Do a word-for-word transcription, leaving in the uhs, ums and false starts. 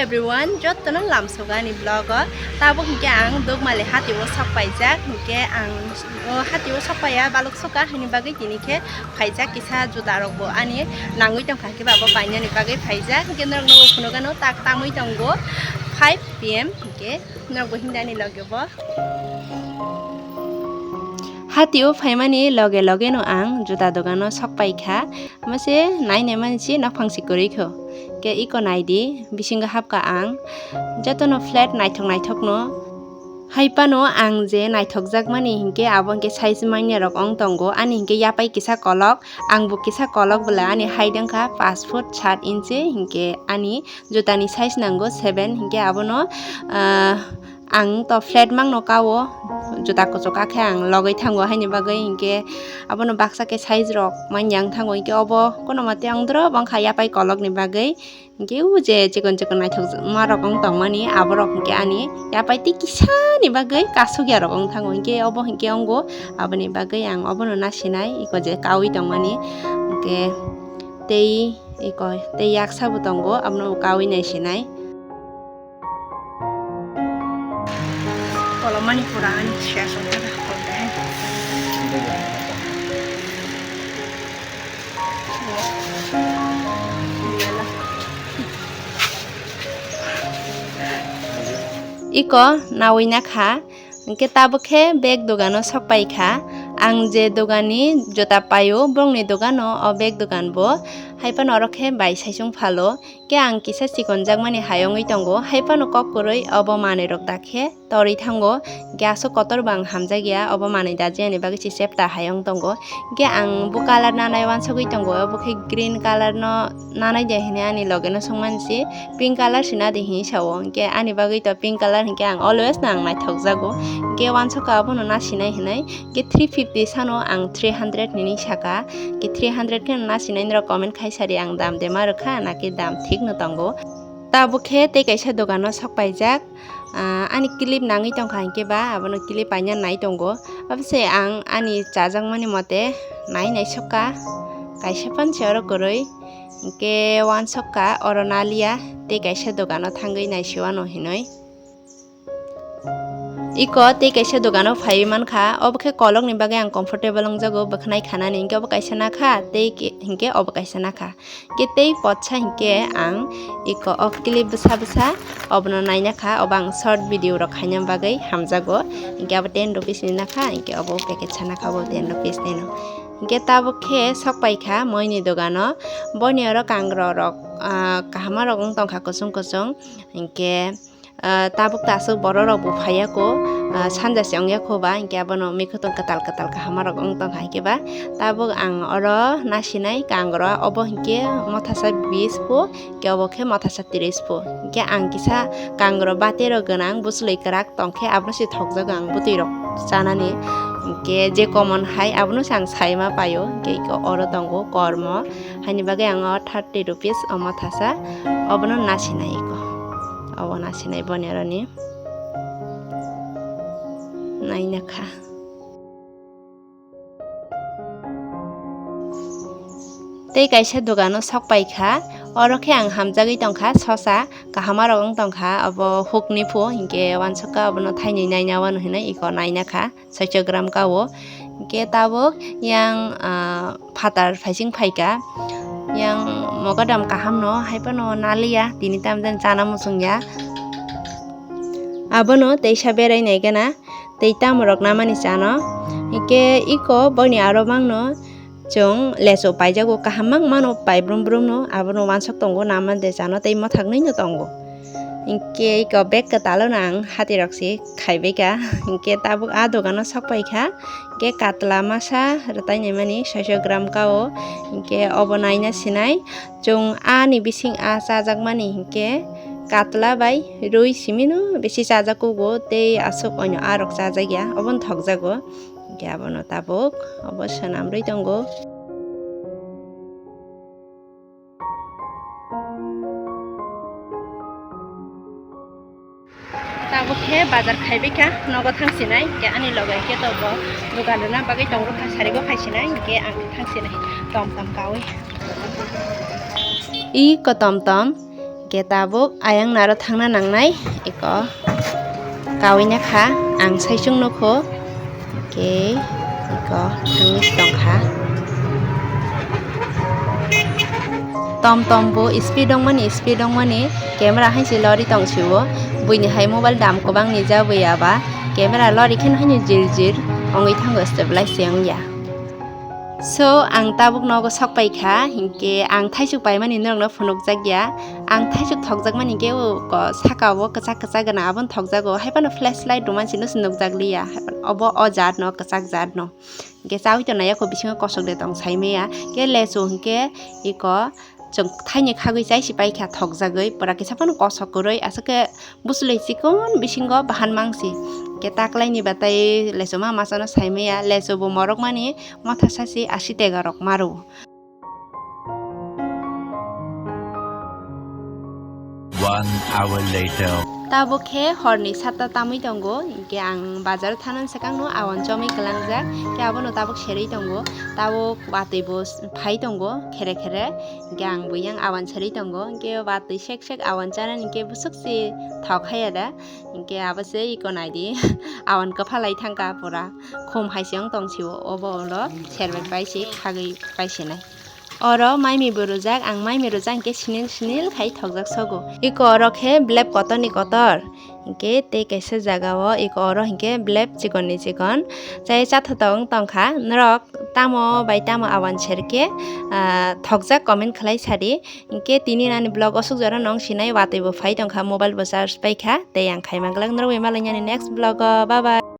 Everyone, jotono lamsogo ani vlog o. Tabuk hinkhe ang Dukmali hati o sok paijak, hinkhe ang o hati o sok paiya balok soka, hini bagwi tini khe phaijak kisa juta rok bo ani nangwi tongkha, hinkhe ba bo painani bagwi phaijak, hinkhe norok no phunukgano tak tamwi tongo five P M, hinkhe norok bo himdi ani loge bo. Hati o phaimani loge loge no ang juta dogano sok paikha. Mase nai nai mani si nok phang si kwrwi kho. Ke iko nai di, bisingo hapka ang. Jotono flat naithok naithok no. Hai phano ang je naithok jak mani hinkhe abo hinkhe size manya rok ong tongo. Ani hinkhe yapai kisa kolok, ang bo kisa kolok bwla ani height wngkha paanch foot saat inchi hinkhe ani jutani size nango seven hinkhe abono, ah, Ang to flat mangno kao, juta kuchuk khe ang logwi thango, haini bagwi hinkhe abono baksa khe size rok manya wng thango, hinkhe obo kono mate wng drop wngkha yapai kolokni bagwi, hinkhe o je chikon chikon naithok ma rok wng tongmani, aborok hinkhe ani yapai tei kisani bagwi kasukya rok wng thango, hinkhe obo hinkhe wngo, aboni bagwi ang obono nasinai iko je kaui tongmani, hinkhe tei iko tei yaksa bo tongo, abono kaui naisinai. Kolomani pura ani session ta kolde. Iko nawi nakha, hinkhe tabuk khe bag dogano sok paikha. Ang je dogani jota paio, borokni dogano o bag dogan bo. Hai phano oro khe bai saichung phalo. Khe ang kisa chikonjakmani hai wngwi tongo, hai phano kok kwrwi obo manwi rok dakhe torwi thango, khe aswk kotor bo ang hamjakya, obo manwi dajiyani bagwi se chepta hai wng tongo. Khe ang bo colour nanai wansugwi tongo, obo khe green colour no nanai de hinwi ani loge no swngmani se, pink colour se na di hinwi sa-o, khe ani bagwi to pink colour hinkhe ang always no ang naithok jago, khe wansukha obono nasinai hinwi, khe three fifty sano ang three hundred hinwi saka, khe three hundred khe nasinai norok comment khai sari ang dam de ma rwkha, naki dam thik no tongo. Tabuk khe tei kaisa dogano sok paijak, ah, ani clip nangwi tongkha hinkhe ba abono clip paina nai tongo. Abose ang ani chajakmani mote nai nai sokha, kaisa phan se oro kwrwi, hinkhe wansokha oro naliya tei kaisa dogano thangwi naisiwano hinwi. Iko tei kaisa dogano phaiwi mankha, obo khe kolokni bagwi ang comfortable wngjago bwkhanai khanani, hinkhe obo kaisa nakha tei ke-, hinkhe obo kaisa nakha. Khe tei potsa hinkhe ang iko o clip bwsa bwsa obono naina kha, obo ang short video rok khaina bagwi hamjago. Hinkhe abo ten rupees ni nakha, hinkhe obo packet sana kha bo ten rupees ni no. Hinkhe tabuk khe sok paikha moini dogano, boni oro kangrok rok, ah, kahama rok wng tongkha kuchung kuchung, hinkhe Ah, tabuk ta aswk borok rok bo phaiya ko, ah, sanja se wngya ko ba, hinkhe abono mikhutung kwtal kwtal kaham rok wng tongkha hinkhe ba, tabuk ang oro nasinai kangrok obo hinkhe mothasa bis po, hinkhe obo khe mothasa tris po, hinkhe ang kisa kangrok batero gwnang bwchlwi kwrak tongkhe abono se thokjago ang bwtwi rok chanani, hinkhe je common hai abono se ang saima paio, hinkhe oro tongo kormo. Haini bagwi ang o thirty rupees o mothasa obono nasinai iko. Obo nasinai boni aroni. Naina kha. Tei kaisa dogano sok pai kha. Oro khe ang hamjagwi tongkha sosa. Kaham rok wng tongkha. Obo hukni phu hinkhe wansukha obono thainwi naina wano hinwi iko naina kha. Saicho gram ka o. Hinkhe tabuk yang, ah, phatar phaising phaikha. Yang mogodam kahamno haiphano naliya, tini tamjani chana muchungya. Abono teisa berai naigana, tei tamorok namani chano. Hinkhe iko boini aro mangno chwng lecho paijago, kaham mang mano pai brum brumno, abono wansok tongo namande chano tei mothaknwi no tongo. Hinkhe iko bag kwtalo no ang hati rok se khaibai kha. Hinkhe tabuk a dogano sok pai kha. Hinkhe katla masa rwtai naimani saicho gram ka o. Hinkhe obo naina sinai. Chwng ani bising a chajakmani hinkhe katla bai rwi simino bisi chajak kugo tei aswk onyo a rok chajak ya. Obono thokjago. Hinkhe abono tabuk obo swnam rwi tongo. Tabuk khe bazar khaibai kha, nogo thang sinai, khe ani loge khe to bo dogan rwna bagwi tong rwkha, sari bo phai sinai, khe ang thang sinai tom tom kaui. I ko tom tom, Ke tabuk ayang naro thangna nangnai, iko kawina kha, ang saichung nukho, ke iko thangwi tong kha. Tom tom bo speed wngmani, speed wngmani, camera hai se lori tong sio, buini hai mobile dam kwbang ni jabwi aba, camera lori khe no haino jir jir wngwi thango, stabilize se wngya. So, ang tabuk nogo sok pai kha, hinkhe ang thaisuk paimani norokno phunukjak ya. Ang thaisuk thokjakmani hinkhe o ko saka o kwchak kwchak gwnang abono thokjago, haiphano flashlight rwmani sino se nukjak liya, haiphano obo o jat no, kwchak jat no. Hinkhe chaui tongnai yakho bisingo kosok de tong saimaya, hinkhe lesu hinkhe iko chwng thaini khagwi chai se paikha thokjagwi, pura kisa phano kosok kwrwi, aswk khe bwswlwi chikon bisingo bahan mangsi. Khe taklaini batai lesu ma masano saimaya, lesu bo morok mani motha sasi asi tega rok maro. One hour later. Tabuk khe horni satta tamwi tongo, hinkhe ang bazar thanani swkangno awan chomwi kwlangjak, khe abono tabuk serwi tongo, tabuk watwi bo phai tongo khere khere, hinkhe ang buiyang awan serwi tongo, hinkhe watwi sek sek awan chanani hinkhe bwswk se thok haiya da, hinkhe abo se iko naidi awan kwphalai thangkha pura khum hai se wng tong sio, obo ulo serbai pai se khagwi pai se nai. Oro maimi bo rwjak, ang maimi rwjak hinkhe sinil sinil khai thokjak sogo. Iko oro khe blep kotor ni kotor. Hinkhe tei kaisa jaga o iko oro hinkhe blep chikon ni chikon. Chai chathotok wng tongkha. Norok tamo bai tamo awan serkhe, ah, thokjak comment khlai sadi. Hinkhe tini nani vlog osuk jora nong sinai watwi bo phai tongkha, mobile bo charge paikha. Tei ang khaima glak norok bai malainani next vlog o. Bye bye.